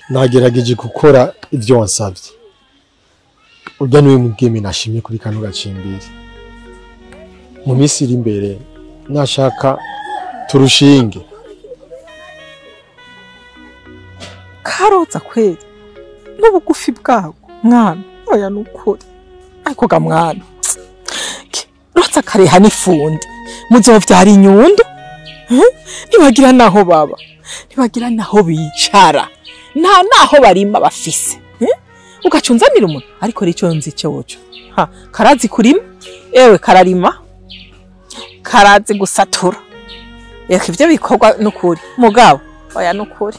Nagerageje gukora ivyo wansavye. Urya niwe mugeme nashimye kuri kano gacimbiri. Mu minsi iri imbere nashaka turushinge. Karoza kweri n'ubugufi bwago mwana, oya nukuri. Ariko ga mwana, roza kareha n'ifundi muzovyara inyundo, ntibagira naho baba, ntibagira naho bicara, nta naho barima bafise. Ugacunzanira umuntu ariko rico nzi cyoco. Ha, karazi kurima, ewe kararima, karazi gusatura. Eka ivyo bikorwa nukuri mugabo, oya nukuri.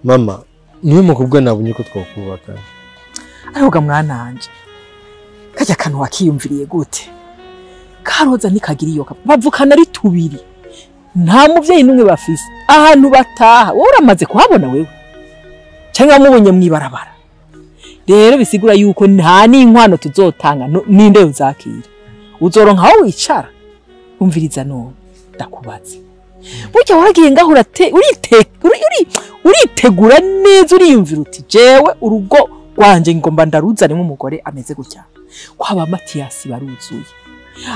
Mama, niwe mukobwa nabonye ko twakubaka. Ariko ga mwananje, kajya kantu wakiyumviriye gute? Karoza nikagira iyo bavukana ari tubiri. Nta muvyeyi numwe bafise. Ahantu bataha, wowe uramaze kuhabona wewe? Cyangwa mubonye mwibarabara. Rero bisigura yuko nta n'inkwano tuzotanga ninde uzakira. Uzoronka aho wicara. Umviriza none ndakubaze. Burya waragiye ngaho uritegura neza uriyumvira uti jewe urugo rwanje ngomba ndaruzanemo umugore ameze gutya. Kwaba Matiyasi baruzuye.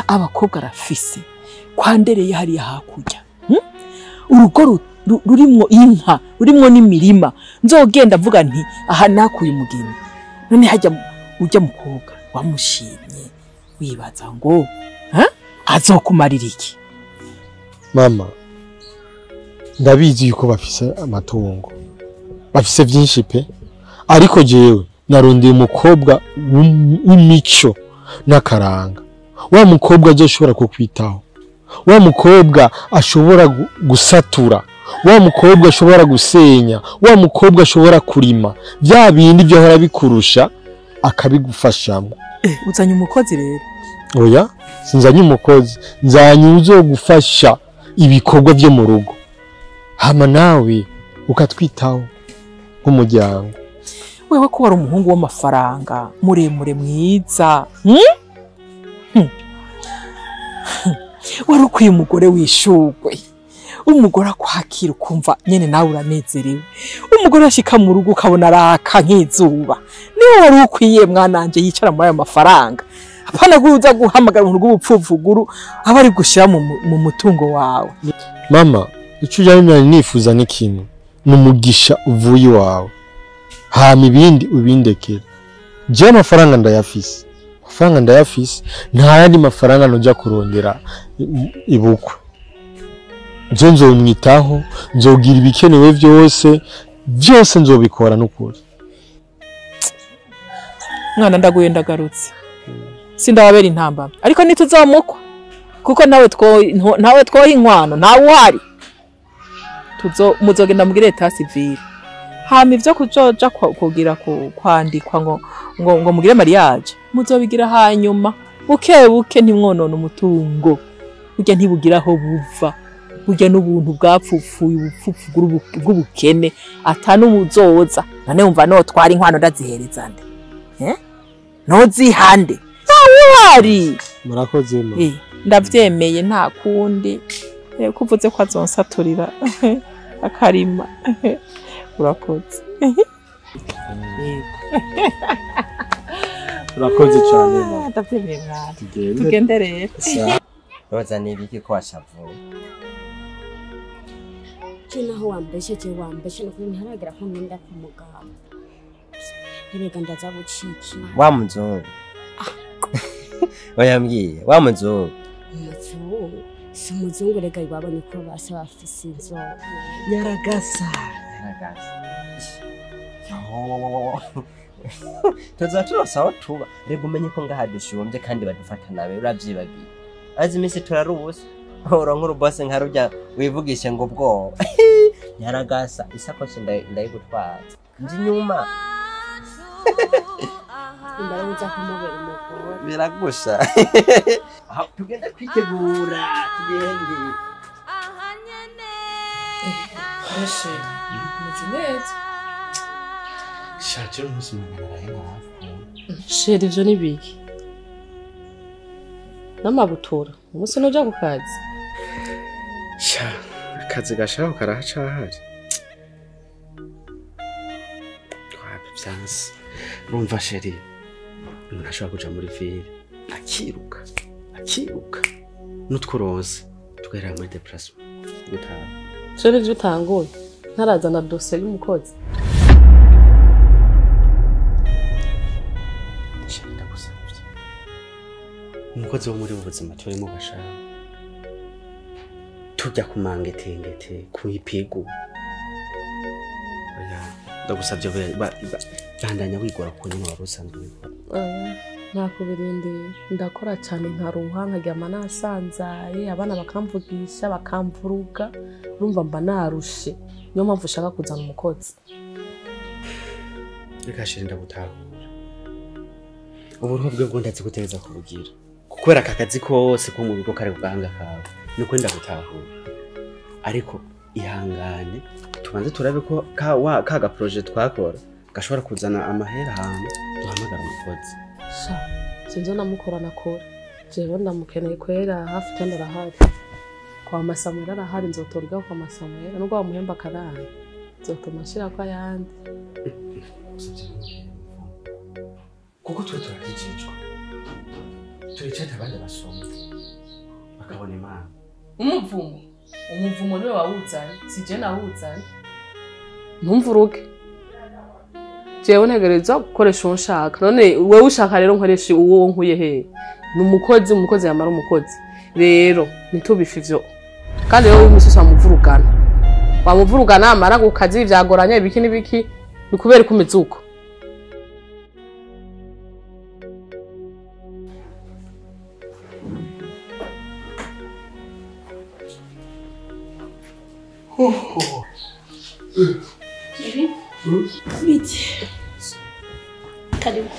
Abakobwa arafise. Kwandereye hariya hakurya. Urugo rurimwo inka, rurimwo n'imirima. Nzogenda mvuga nti aha nakuye umugeni. None hajya ujya mukobwa wamushimye wibaza ngo azokumarira iki? Mama, ndabizi yuko bafise amatungo, bafise byinshi pe, ariko jewe narondeye umukobwa w'imico n'akaranga, wa mukobwa azoshobora kukwitaho, wa mukobwa ashobora gusatura, wa mukobwa ashobora gusenya, wa mukobwa ashobora kurima, bya bindi byo ahora bikurusha akabigufashamo. Uzanye umukozi rero? Oya, sinzanye umukozi, nzanye uzogufasha ibikorwa byo mu rugo. Hama nawe ukatwitaho nk'umuryango. Wewe ko wari umuhungu w'amafaranga muremure mwiza, wari ukwiye umugore wishugwe, umugore akwakira ukumva nyene nawe uranezerewe, umugore ashika mu rugo ukabona araka nk'izuba. Niwe wari ukwiye mwananje yicara muri ayo mafaranga. Apana kuza guhamagara umuntu rw'ubupfuvuguru aba ari gushira mu mutungo wawe. Mama, ico ujyanye nifuza ni kimwe, numugisha uvuye iwawe. Hama ibindi ubindekere. Je amafaranga ndayafise. Amafaranga ndayafise, nta yandi mafaranga noja kurondera ibukwe. Je nzomwitaho, nzogira ibikenewe byose, byose nzobikora nukuri. Mwana ndaguye ndagarutse. Sindababera intamba. Ariko ntituzamukwa kuko nawe twoha inkwano, ntawe uhari. Tuzo muzogenda mugire etat civil. Hama ivyo kuzoja kugira kwandikwa ngo ngo mugire mariage, muzobigira hanyuma. Buke buke ntimwonona umutungo. Burya ntibugira aho buva. Burya n'ubuntu bwapfupfuye ubupfupfu bw'ubukene atanu muzoza. None wumva no twari inkwano ndazihereza nde? Nozihande. Ntawuhari. Murakoze mama. Ndavyemeye nta kundi. Kuvuze ko azonsaturira akarima. Urakoze. Urakoze cyane mama. Ndavyemeye mwana. Tugende rero. Roza nibiki ko washavuye? Je naho wambeshe, je wambeshe nukuri ntaragira ko ngenda ku mugabo. Erega ndaza buciki. Wa muzungu. Oyambwiye, wa muzungu. Umuzungu. Si umuzungu rega iwabo niko basa bafise inzobe. Nyaragasa. Nyaragasa. Yo. Tuza turosa aho tuba. Rega umenye ko ngaha dushumbye kandi badufata nabe uravyibagiye. Azi iminsi turarubusa. Uronka urubose nka rujya wivugishe ngo bwoba. Nyaragasa isakoshi ndayigutwaza. Nzi nyuma. Ndaruza kumubera umugore. Biragusha. Tugende kwitegura, tugende. Eshe, meze neza. Shaje umunsi mwana naraye. Sheri ivyo ni biki? N'amabutura, umunsi nuja ku kazi. Sha, akazi gashaho karahacahari. Vyanse. Urumva chérie, umuntu ashobora kuja muri ville akiruka akiruka n'utwuronse tugaherera muri déplacement gutaha. Cyo nivyo utanguye ntarazana dossier y'umukozi. Chérie, ndagusavye, umukozi wo muri ubu buzima turimo gashaka tujya kumangetengete kuipigu. Oya, ndagusavye bandanya wigora kuko nyine wari usanzwe ubikora. Oya, ntakubirindira, ndakora cyane nkaruha nkaryama nasanzaye, abana bakamvugisha bakamvuruga, urumva mba narushe, niyo mpamvu ushaka kuzana umukozi. Reka chérie, ndagutahura. Uburuho bwe bwo ndazi gutegereza kubugira, kubera aka kazi kose ko mu rugo kari ku gahanga kawe, nuko ndagutahura. Ariko ihangane tubanze turabe ko ka wa ka ga projet twakora gashobora kuzana amahera hantu duhamagara umukozi. Sha, sinzo namukora nakora. Jewe ndamukeneye kwera hafi kandi arahari. Kwa Masamwera arahari, nzotorwa kwa Masamwera nubwo bamuhemba karahari. Nzotuma nshira kwa yandi. Kuko twe turakijijwe, turicata abandi basoma bakabona Imana. Umuvumo, umuvumo niwe wawuzanye, si je nawuzanye. Ntumvuruke. Jewe ntegerezwa gukoresha uwo nshaka. None wewe ushaka rero nkoresha uwo nkuye he? Ni umukozi, umukozi yamara umukozi. Rero ntitubife ivyo. Kandi rero umususu wamuvurugana. Wamuvurugana amara ku kazi vyagoranye ibiki n'ibiki, bikubera kumeze uko. Biti. Karibu.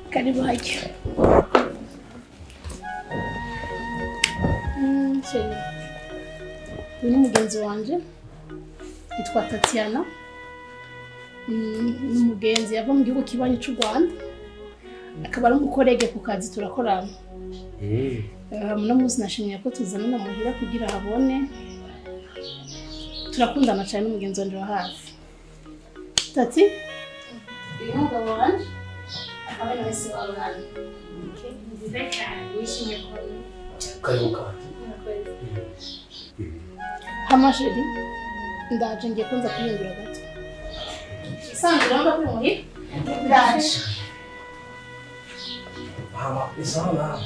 Karibu hajya. Chérie. Uyu ni mugenzi wanje yitwa Tatiana. Ni umugenzi yava mu gihugu kibanyi cy'u Rwanda. Akaba ari umukorege ku kazi turakorana. Muno munsi nashimye ko tuzanana muhira kugira habone. Turakundana cyane n'umugenzi wanje wa hafi. Tati, uyu mugabo wanje akaba ari wese wawe hano. Nziza cyane, wishimye kubona. Karibu kandi. Hama chérie, ndaje ngiye kunza kwiyungura gato. Isanzwe urabona ko uri muhira? Ndaje. Mama, isawa.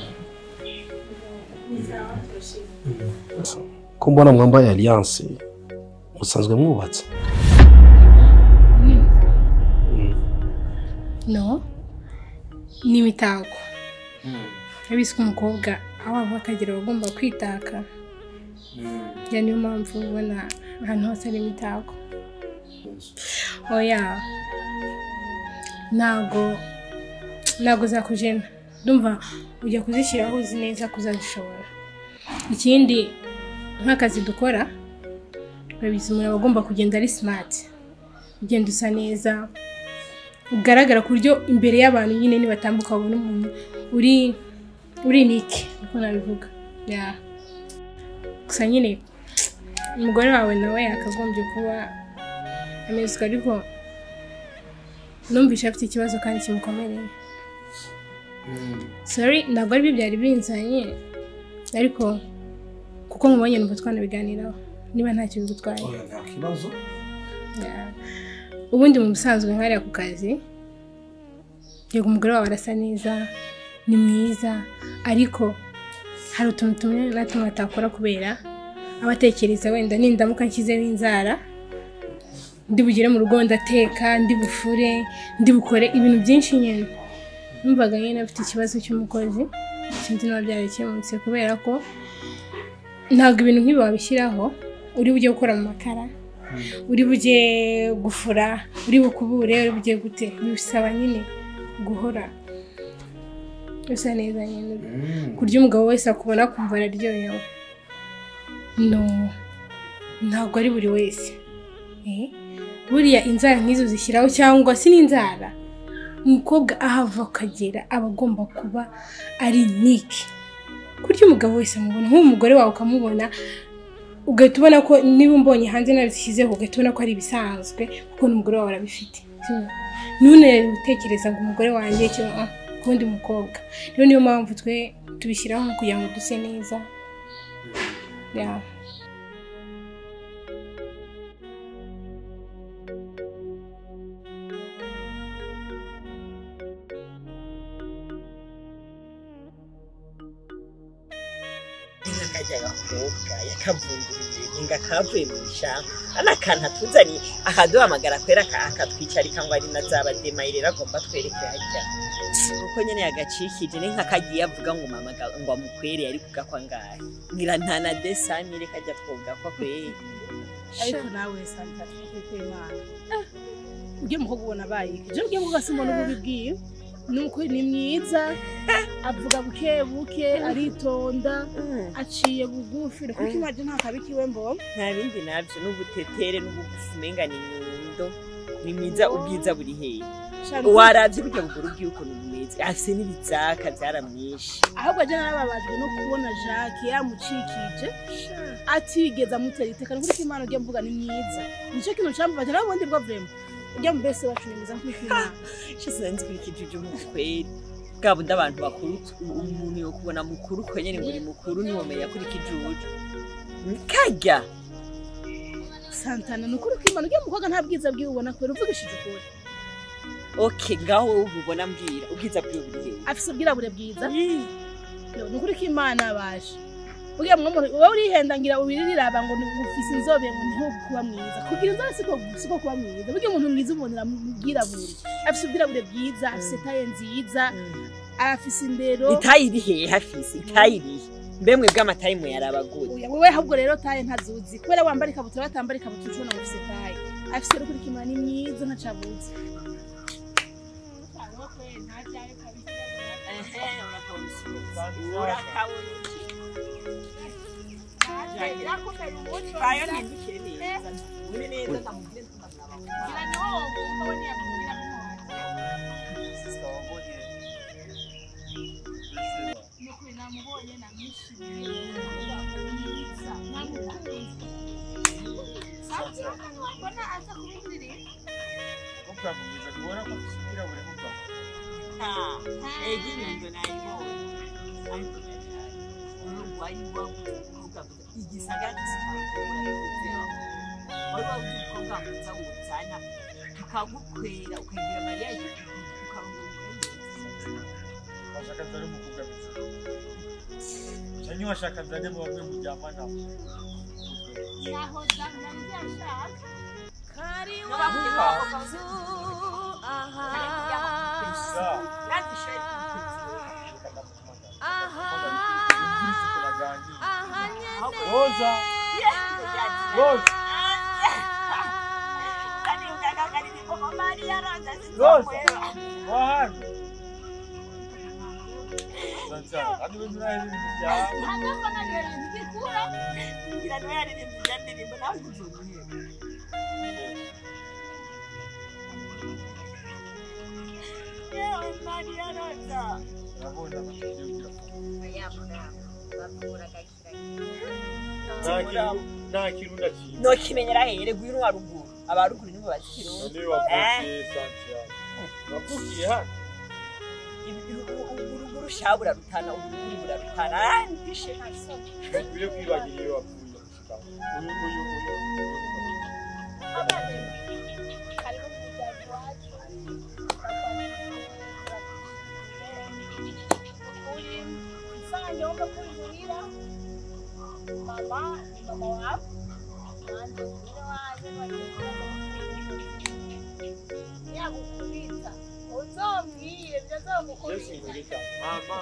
Ko mbona mwambaye alliance musanzwe mwubatse? No, ni imitako. Abizi ko umukobwa aho ava akagera aba agomba kwitaka. Ya niyo mpamvu ubona ahantu hose ari imitako. Oya, ntago zakujena. Ndumva ujya kuzishyiraho uzi neza kuzazishobora. Ikindi nk'akazi dukora, urabizi umuntu aba agomba kugenda ari smart, ugenda usa neza, ugaragara ku buryo imbere y'abantu nyine nibatambuka babona umuntu uri niki, niko nabivuga. Yeah. Gusa nyine umugore wawe nawe yakagombye kuba ameze, ariko numvise afite ikibazo kandi kimukomereye. Sorry, ntabwo ari byo byari binzanye, ariko kuko mubonye numva twanabiganiraho niba ntacyo bigutwaye. Oya, nta kibazo. Ubundi mu busanzwe nkariya ku kazi, yego umugore wawe arasa neza, ni mwiza, ariko hari utuntu tumwe na tumwe atakora kubera abatekereza wenda nindamuka nshyizeho inzara, ndi bugere mu rugo ndateka, ndi bufure, ndi bukore ibintu byinshi nyine. Numvaga nyine afite ikibazo cy'umukozi, sinzi niba byarakemutse kubera ko ntabwo ibintu nk'ibi wabishyiraho, uri bujye gukora mu makara, uri bujye gufura, uri bukubure, uri bujye gute, bisaba nyine guhora usa neza nyine, kurya umugabo wese akubona akumva araryohewe. No, ntabwo ari buri wese. Buriya inzara nk'izo zishyiraho cyangwa si n'inzara, umukobwa ahava akagera aba agomba kuba ari niki, kurya umugabo wese amubona, nk'ubu umugore wawe ukamubona Ugahita ubona ko niba umbonye hanze nabishyizeho, ugahita ubona ko ari ibisanzwe kuko n'umugore wawe arabifite. None utekereza ngo umugore wanjye cyangwa kundi mukobwa. Rero niyo mpamvu twe tubishyiraho kugira ngo duse neza. Yeah. Kajya yakavunguriye inga kavuye mu ishyamba anakantu atuzaniye akaduhamagara kwera akatwicarika ngo ari na zaba demayirera agomba twereke hajya kuko nyene yagacikije ni nka kagiye avuga ngo mama ngo amukwereye ari kugakwa ngahe ngira nta na desamire kajya twogakwa kweri. Ariko nawe Santa kwimana ugiye mukobwa ubona abaye je ugiye mukobwa simbona ububi bwiwe nuko ni mwiza avuga buke buke aritonda aciye bugufi kuko imaje nta kabikiwe mbona nta bindi navyo n'ubutetere n'ubugufi umenga ni nyundo ni mwiza ubwiza buri hehe waravye burya buguru bw'ukuntu bumeze afise n'ibizaka vyaramwishe. Ahubwo je narababajwe no kubona Jacques yamucikije atigeze amutera iteka kuko Imana ugiye mvuga ni mwiza nico kintu cambabaje nabundi bwo vraiment ujya mbese wacu ni mwiza nk'uko Imana sinzi kuri kijuju mu kweri bwa bundi abantu bakuru umuntu yo kubona mukuru ko nyene ngo mukuru niwomenya kuri kijuju kajya Santana nukuri ko Imana ujya mukobwa nta bwiza bwiwe ubona kwera uvugishije ukuri. Okay ngaho ububona mbwira ubwiza bwiwe buri hehe? Afise ubwirabure bwiza nukuri ko Imana baje ugiye mwe wowe urihenda ngira ubiriraba ngo ufise inzobe ngo ntiho kuba mwiza kugira inzobe siko kuba mwiza burya umuntu mwiza ubonera mu bwirabure afise ubwirabure bwiza afise taye nziza afise indero itayi iri hehe afise itayi iri mbemwe bw'amatayi mu yarabagura wewe ahubwo rero taye ntazuzi kubera wambara ikabutura batambara ikabutura ucubona ngo ufise taye afise rero kuri kimana ni mwiza ntacabuze. Tukagukwera ukagira mariage ukarongora zari umukobwa mwiza canke washaka nzane mu bamwe muryamana Rosa Rosa Rosa wahano Nokimenyera here gwino waruguru abaruguru nibo bakirundi wavukiye hano uruguru shabura rutana uruguru burarutana ndishe uyo kwibagira iyo wapfuye uyu uyu uyu Mama mama wawe yagukubita uzombwire byazomukubita mama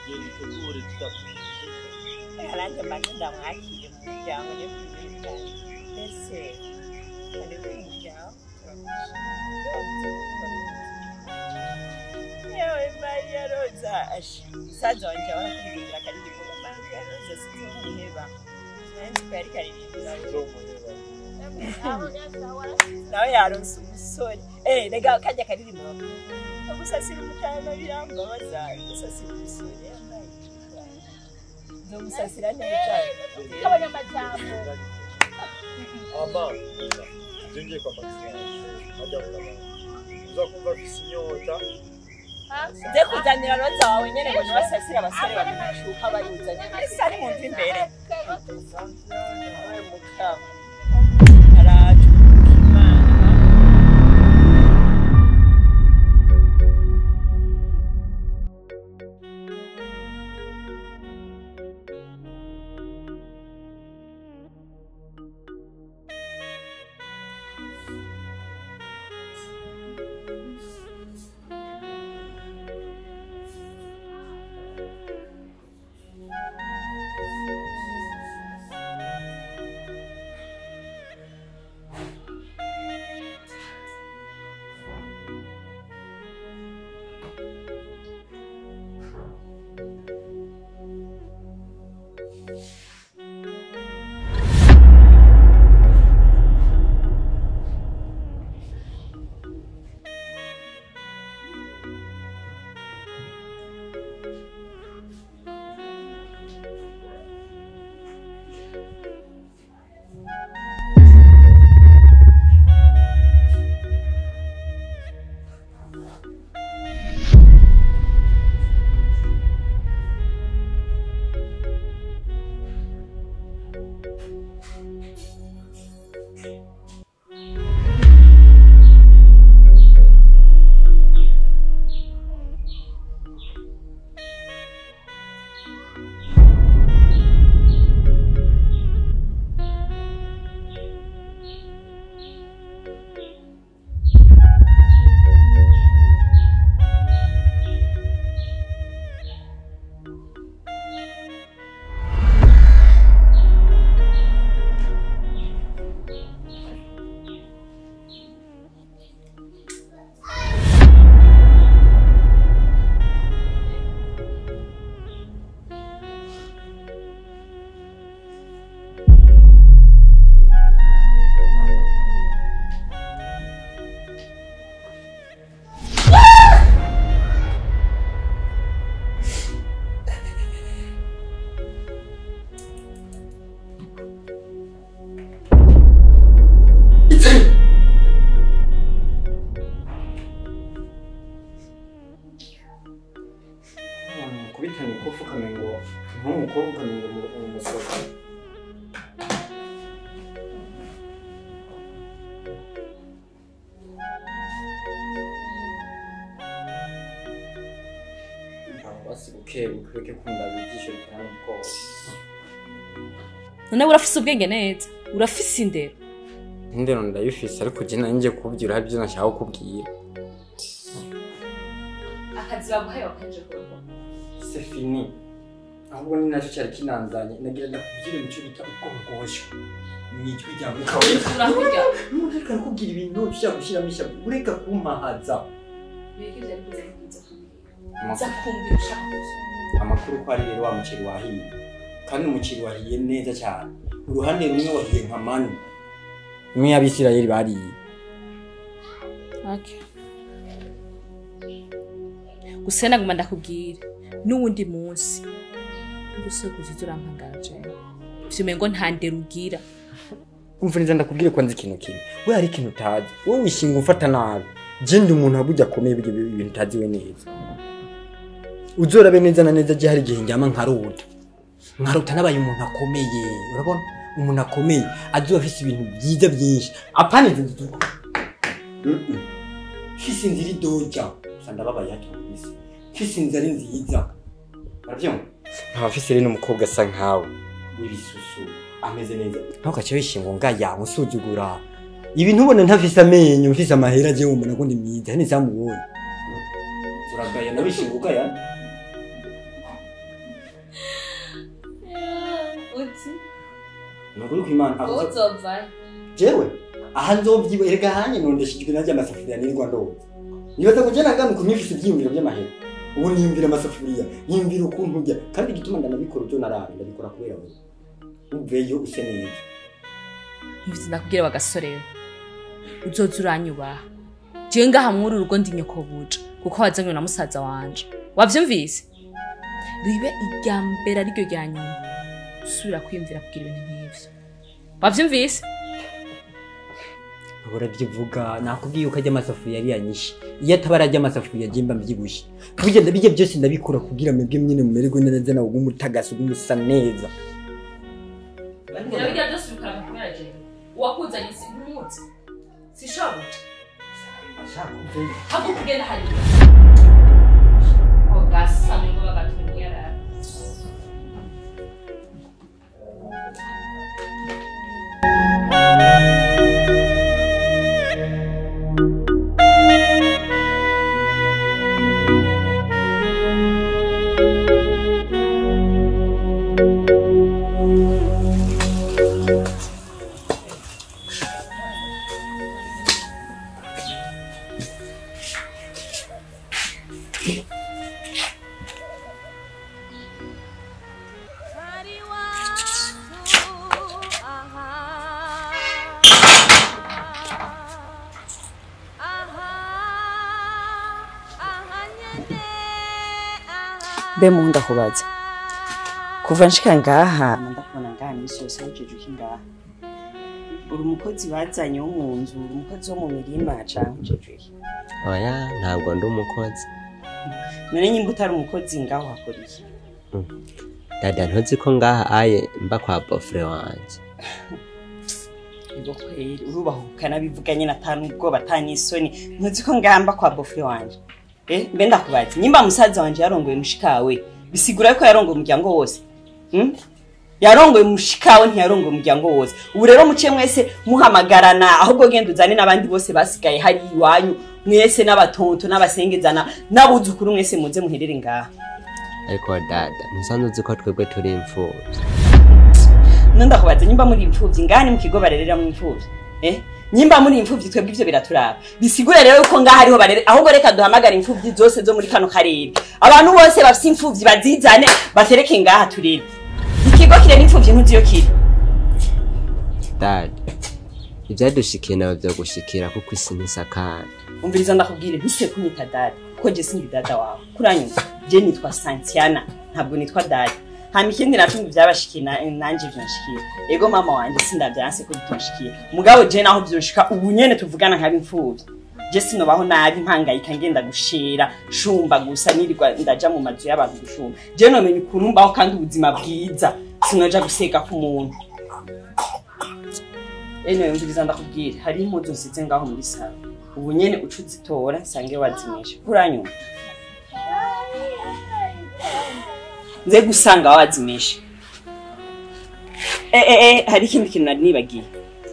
genda utegure nanjye mbanze ndamwakire mu muryango ne kubita mbese ari mu muryango yewe Maria Rosa musaza wanje ahora kuririmbira akaririmbo Maria Rosa sinzomuheba sinzi ko yari karirimbira nawe yaronse umusore rega kajya karirimbo gusasira umutama birambabaza gusasira umusore yambaye Nzomusasira neza. Abanyamajambo. Ama ngiye kwa Maxime. Ajya kugaba. Uzakumva afise inyota. Nze kuzanira roza wawe nyene ngo nibasasire abasore babicuka bayuzanye. Ese ari mu mva imbere. Araje. None urafise ubwenge neza, urafise indero. Indero ndayifise ariko je nanje kubwira hari ibyo nashaka kukubwira. Akazi baguhaye wakaje kuko. C'est fini. Ahubwo ni nacyo cyari kinanzanye nagira ndakubwira imico bita ubwongosho. Nijwi rya mukawe. Urakurya. Umuntu ariko arakubwira ibintu ushaka gushiramo ishavu ureka kumpahaza. Biki byari kuza kumbwira. Nza kumbwira ushaka kuza. Amakuru ko ari rero wa muceri wahiye. Kandi umuceri wahiye neza cyane. Uruhande rumwe wahiye nka manu. Imwe y'Abisirayeli bariye. Okay. Gusa naguma ndakubwira n'uwundi munsi gusokuza urampangara jewe. Vyumengo nta ndero ugira. Umva neza ndakubwire ko nzi ikintu kimwe. We hari ikintu utazi. Wowe wishinga umfata nabi. Je ndi umuntu aburya akomeye ibintu utazi we neza. Uzorabe neza na neza je hari igihe njyama nkarota. Nkarota nabaye umuntu akomeye. Urabona? Umuntu akomeye azoba afise ibintu byiza byinshi. Apana izi nzu. Mfise inzira idoja. Gusa ndababaye hakiri. Mfise inzira ari nziza. Uravyumva? Nkaba mfise rero n'umukobwa asa nkawe. W'ibisusu. Ameze neza. Ntukace wishinga ngaya usuzugura. Ibi ntubona ntafise amenyo, mfise amahera je wumva ko ndi mwiza. Ni zamubonye. Uragaya nabishinga ugaya. Uti. Nukuri kw'Imana uzova. Jewe aha nzovyiwe erega hanye nondeshijwe najya amasafuriya nirwa ndoza. Nibaza ko je nangana kumifise ivyiyumviro by'amahera. Ubu niyumvira amasafuriya, niyumvira ukuntu urya kandi igituma ndanabikora byo narabe ndabikora kubera wewe. Uveyo use neza. Mbizi ndakubwira bagasorewe. Uzoza uranyubaha. Jewe ngaha muri urugo ndi nyoko buja kuko wazanywe na musaza wanje. Wavyumvise? Ribe irya mbere ariryo rya nyuma. Usubira kwiyumvira kugira ibintu nk'ivyo. Wavyumvise? Urabyivuga nakubwiye uko ajya amasafuriya ari yanyishe. Iyo atabara ajya amasafuriya agimba mbyibushe. Burya ndabijya byose ndabikora kugira mwebwe nyine mumererwe neza nawe ugumutagasa ugumusa neza. Ndabijya byose ubikora kubera jewe. Uwakuzanye si ntumutse. Sishoboye. Haguruka ugende hariya. Ogasame ngo bagatumira. Mbe munda kubaza kuva nshika ngaha ndakubona ngaha iminsi yose wujeje ngaha uri umukozi bazanye wo mu nzu uri umukozi wo mu mirima canke ujeje iki? Oya ntabwo ndi umukozi. None nyimba utari umukozi ngaho hakora iki? Dada ntuzi ko ngaha aye mba kwa bofre wanje. Ego kweri urubahuka nabivuga nyine atanu ubwoba atanisoni ntuzi ko ngaha mba kwa bofre wanje. Mbe ndakubaza nyimba musaza wanje yarongoye mushikawe bisigura ko yarongoye umuryango wose. Yarongoye mushikawe ntiyarongoye umuryango wose. Ubu rero muce mwese muhamagarana ahubwo genda uzane n'abandi bose basigaye hari iwanyu mwese n'abatonto n'abasengezana n'abuzukuru mwese muze muherere ngaha. Ariko dada ntusanzwe uzi ko twebwe turi imfuvyi. Ndakubaza nyimba muri imfuvyi ngani mu kigo barerera mu imfuvyi? Nyimba muri imfuvyi twebwe ivyo biraturaba. Bisigura rero ko ngaha hariho barere ahubwo reka duhamagara imfuvyi zose zo muri kano karere. Abantu bose bafite imfuvyi bazizane batereke ngaha turere. Ikigo kirera imfuvyi ntuziyo kiri. Dad, ivyadushikiye nawe vyogushikira kuko isi ntisakara. Umviriza ndakubwire ntuse kunyita dad kuko je sindi dada wawe. Kuranyumva je nitwa Santiana ntabwo nitwa dad. Hama ikindi naco ngo vyabashikiye nanje vyanshikiye. Ego mama wanje sindavyanse ko bitonshikiye. Mugabo je naho vyoshika ubu nyene tuvugana nka bimfuvyi. Je sinobaho nabi mpangayika ngenda gushira shumba gusa nirirwa ndaja mu mazu y'abantu gushumba. Je nomenya ukuntu mbaho kandi ubuzima bwiza sinoja guseka ku muntu. Eno yumviriza ndakubwira hari impuzu nsize ngaho muri salo. Ubu nyene uca uzitora nsange wazimisha. Kuranyumva? Nze gusanga wazimisha. Hari ikindi kintu nari nibagiye.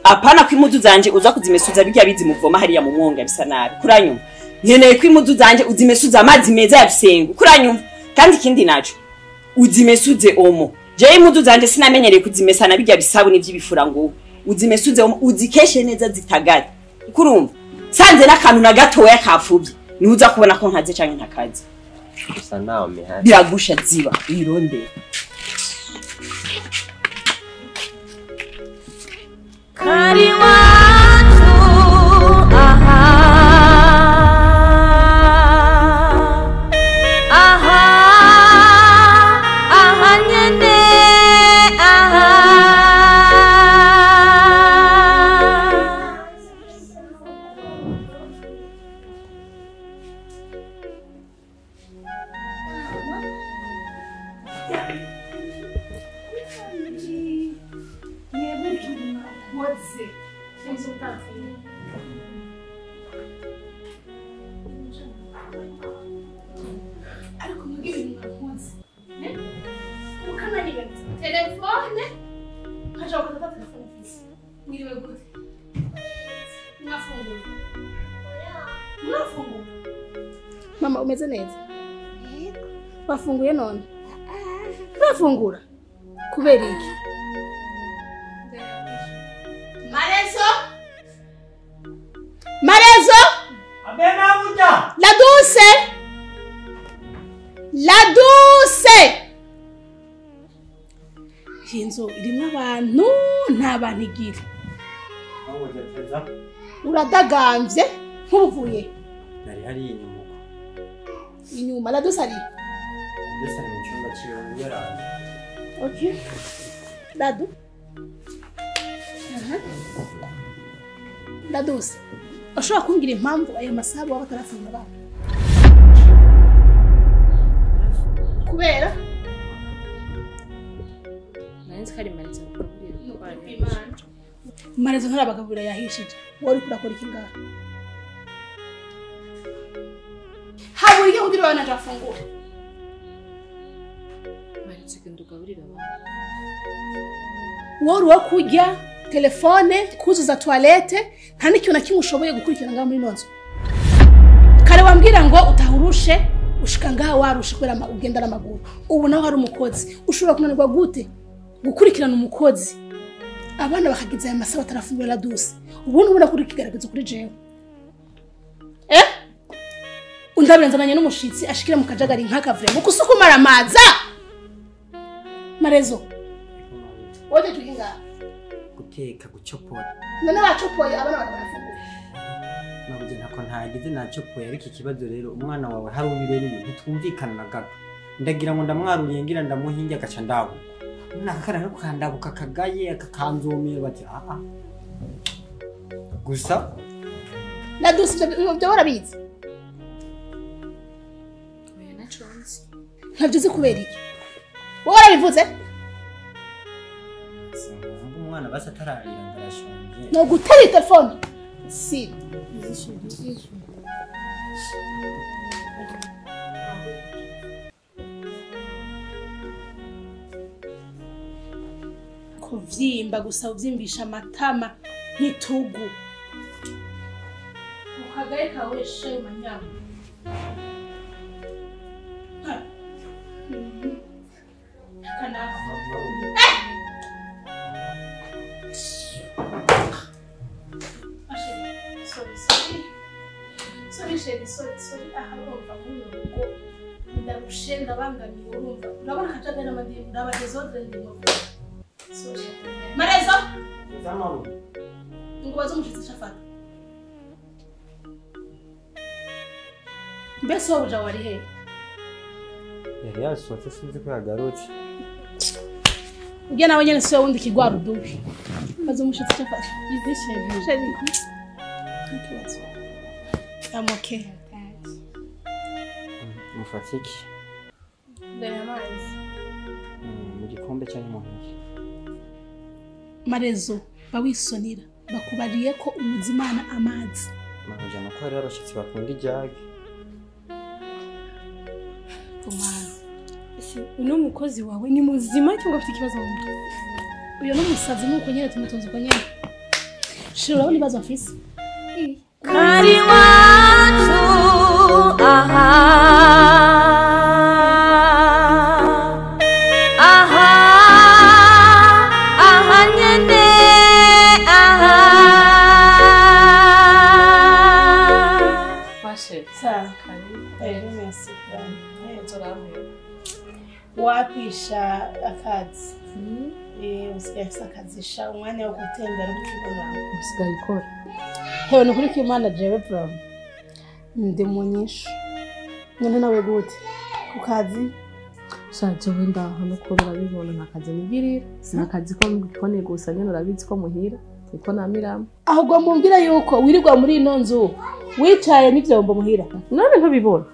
Apana ko impuzu zanje uza kuzimesuza bijya bizi muvoma hariya mu mwonga bisa nabi. Kuranyumva? Nkeneye ko impuzu zanje uzimesuza amazi meza ya bisengo. Kuranyumva? Kandi ikindi naco uzimesuze omo. Jewe impuzu zanje sinamenyereye kuzimesana bijya bisabuni by'ibifura ngo uzimesuze omo uzikeshe neza zitagate. Kurumva? Sanze n'akantu na gatoya kapfubye. Niho uza kubona ko nkaze canke ntakaze. Gusa nawe mihari. Biragusha ziba irondera. Kari watu aha aha aha nyene aha. Telefone nkaja gufata telefone mfise. Mwiriwe gute? Mwafungura? Mwafungura? Mama umeze neza? Yego. Wafunguye none? Mwafungura? Kubera iki? Marezo? Marezo? Abena buja. La douce. La douce. Inzu irimo abantu nta bantu igira. Uradagambye nk'ubuvuye. Nari hari inyuma. Inyuma la douce ari. Mbese ari mu cyumba cyiwe yaraye. Okay. Dadu. Dadusi. Ushobora kumbwira impamvu aya masaha baba batarafungura abana? Kubera? Nanzi kari Mariza kugaburira. Mariza ntarabagaburira yahishije. Wowe uriko urakora iki ngaha? Habura iki kugira abana bafungure? Mariza genda ugaburira abana. Wowe uri uwo kurya telefone, kuzuza toilette, nta n'ikintu na kimwe ushoboye gukurikirana ngaha muri ino nzu. Kare wambwira ngo utahurushe, ushika ngaha warushe kubera ugenda n'amaguru. Ubu naho hari umukozi. Ushobora kunanirwa gute gukurikirana umukozi? Abana bakagiza aya masaha batarafungura la douce. Ubundi ubona kuri kigaragaza kuri jewe. Undabirenzananye n'umushitsi ashikira mu kajagari nk'akavure. Muko usukumara amaza. Marezo. Wote tukinga. Guteka gucopora. None bacopoye abana barafungura. Mabuja ntako ntagize nacopoye ariko ikibazo rero umwana wawe hari ubirere ntitwumvikana na gato. Ndagira ngo ndamwaruriye ngira ndamuhinge agaca ndabuka. Nakara no kandabuka kagaye akakanzomera bati a gusa Nadusi ibyo barabizi. Oya naconze. Ntabyo uzi kubera iki? Wowe warabivuze? Sinumva umwana basa atararira ndarashonje. No gutera telefone. Si. Kuvyimba gusa uvyimbisha amatama nk'itugu. Ukagaye kawe shayo manyama. Sorry, aha urumva muri urugo ndarushe ndabangamiye urumva urabona akajagari n'amadini ndaba desordre ndimo. Sorry. Marezo. Zamaru. Ngubaza umushitsi shafata. Mbese wowe uja wari he? Yari yasohotse sinzi ko yagarutse. Ujya nawe nyene siwe wundi kigwara udubi. Baza umushitsi shafata. Sheri. Ntakibazo. I'm okay. Mufatiki. Ndari amazi. Mu gikombe cyangwa mu ntoki. Marezo bawisonira bakubariye ko umuzimana amazi. Mabuja nuko hari abashitsi bakunda ijage. Ese uno mukozi wawe ni muzima cyangwa afite ikibazo mu mutwe? Uyo n'umusazi nuko nyene tumutunze uko nyene. Shira urabona ibibazo mfise. Kari wacu aha aha aha nyene aha. Mashe. Sa. Kari. Merci. Wapisha akazi. Usigaye ufise akazi sha umwanya wo gutembera ukibona. Usigaye ukora. Hewe nukuri ko Imana jewe bro. Ndi mu nyishu. None nawe gute? Ku kazi? Sha jewe ndaho no kuba urabibona nta kazi nigirira. Sinakazi ko mu gikoni gusa nyene urabizi ko muhira. Niko namiramo. Ahubwo mumbwira yuko wirirwa muri ino nzu wicaye n'ivyombo muhira. None ntubibona.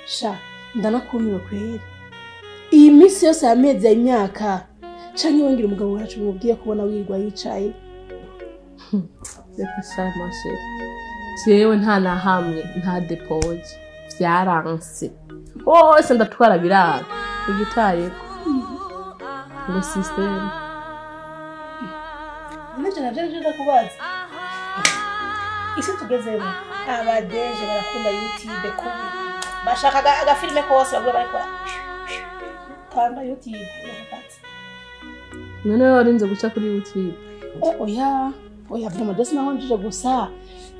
Sha ndanakumiwe kweri. Iyi minsi yose y'amezi y'imyaka canke wongera umugabo wacu mubwiye kubona wirirwa yicaye. Reka sha mashe. Jewe nta na hamwe nta depoje vyaranse. Hose ndatwara birara. Igitayeko. Ngo system. Nanje navyo ndakubaza. Isi tugezemo abadeje barakunda YouTube kubi. Bashaka agafilme kose bagura barikora. Kanda YouTube bakatse. None warinze guca kuri YouTube. Oya, oya vraiment desi naho njije gusa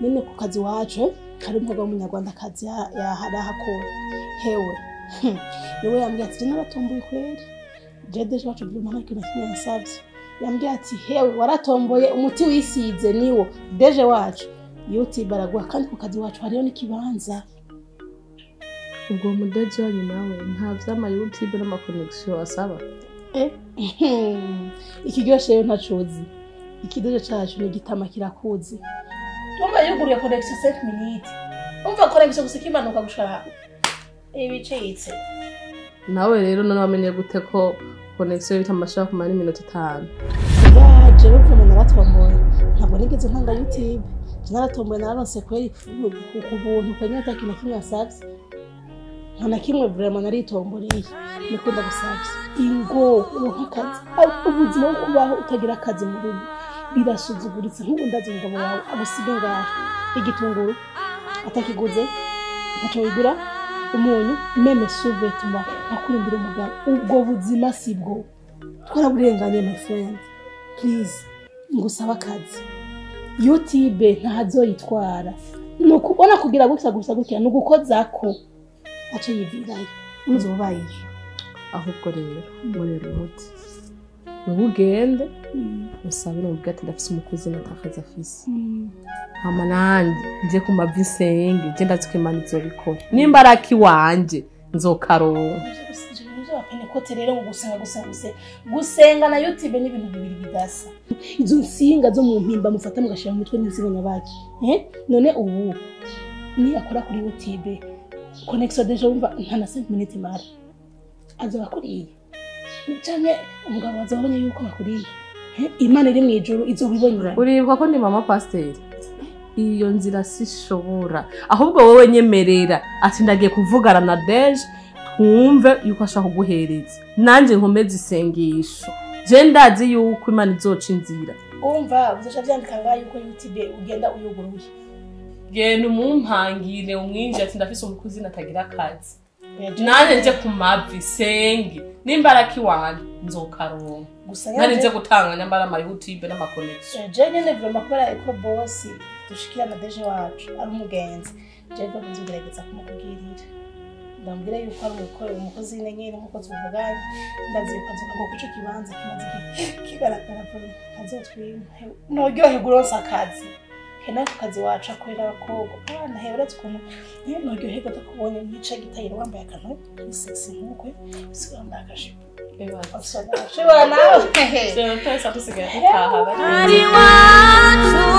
nene ku kazi wacu hari umukobwa w'umunyarwanda kazi yarahakora. Hewe. Niwe yambwiye ati naratomboye kweri. Jedeje wacu vraiment nta kintu kimwe yansavye. Yambwiye ati hewe waratomboye umuti wisize niwo deje wacu. YouTube baraguha kandi ku kazi wacu hariyo n'ikibanza. Ubwo mudeji wanyu nawe nta vyama YouTube n'amaconnection asaba. Ikiryoshe rero ntacuzi. Ikidojo cacu ni igitama kirakuzi. Umva yuguruye connection 5 minutes. Umva connection gusa kimanuka gushaka. Ibicitse. Nawe rero none wamenye gute ko connection bitamashaka kumara iminota 5? Ya jewe vraiment naratomboye. Ntabwo nigeze ntanga YouTube. Naratomboye nararonse kweri ku buntu kwenye atakintu kimwe asavye. Nta na kimwe vraiment naritomboreye. Nikunda gusavye. Ingo uronka akazi. Ubuzima bwo kubaho utagira akazi mu rugo birasuzuguritse. Nk'ubu ndazi umugabo wawe agusiga ngaha igitunguru atakiguze ntaco wigura umunyu meme sous-vêtement akurindira umugabo. Ubwo buzima sibwo twaraburenganye my friend. Please ngusaba akazi. YouTube ntazoyitwara. Nuko ubona kugira gusa gusa gutya nugukozako ace yivirayo muzobaye. Ahubwo rero murera umuti. Wewe ugende usabire umubwire ati ndafise umukozi natakaza afise. Hama nanje nje ku mavi nsenge, je ndazi ko Imana izobikora. Nimba ari akiwanje nzokaronka. Abapenekote rero ngo gusenga gusenga gusenga gusenga na YouTube ni ibintu bibiri bidasa. Izo nsinga zo mu mpimba mufata mugashira mu mutwe n'insinga nyabaki. None ubu ni akora kuri YouTube connection déjà wumva nta na 5 minutes imara azoba kuriye canke umugabo azabonye yuko bakuriye. Imana iri mu ijuru izobibonye. Uribuka ko ndi mama pasiteri? Iyo nzira sishobora. Ahubwo wowe nyemerera ati ndagiye kuvugana na Deje twumve yuko ashaka kuguhereza. Nanje nkomeze isengesho. Je ndazi yuko Imana izoca inzira. Umva uzoca vyandika ngaho yuko YouTube ugenda uyuguruye. Genda umumpangire umwinjire ati ndafise umukozi natagira akazi. Nanje nje ku mavi senge. Nimba ari akiwanje nzokaronka. Gusa Nari nze gutanga nyambara ama YouTube n'amaconnection. Je nyene vraiment kubera ko boss dushikira na Deje wacu ari umugenzi. Je vraiment nzogerageza kumukubwirira. Ndambwira yuko ari umukozi nyene nkuko tuvuganye. Ndazi yuko azoka ngo kuco kibanza kimaze kigaragara vuba azotwima. Noryoherwa uronse akazi. Hena ku kazi wacu akorera abakobwa. Abana he uretse ukuntu noryoherwa ndakubonye mwica gitayiro wambaye akantu sexy nk'ukwe usigaye wambaye akajipo. Shobora nawe. Twese dusigaye dutaha. Kari wacu.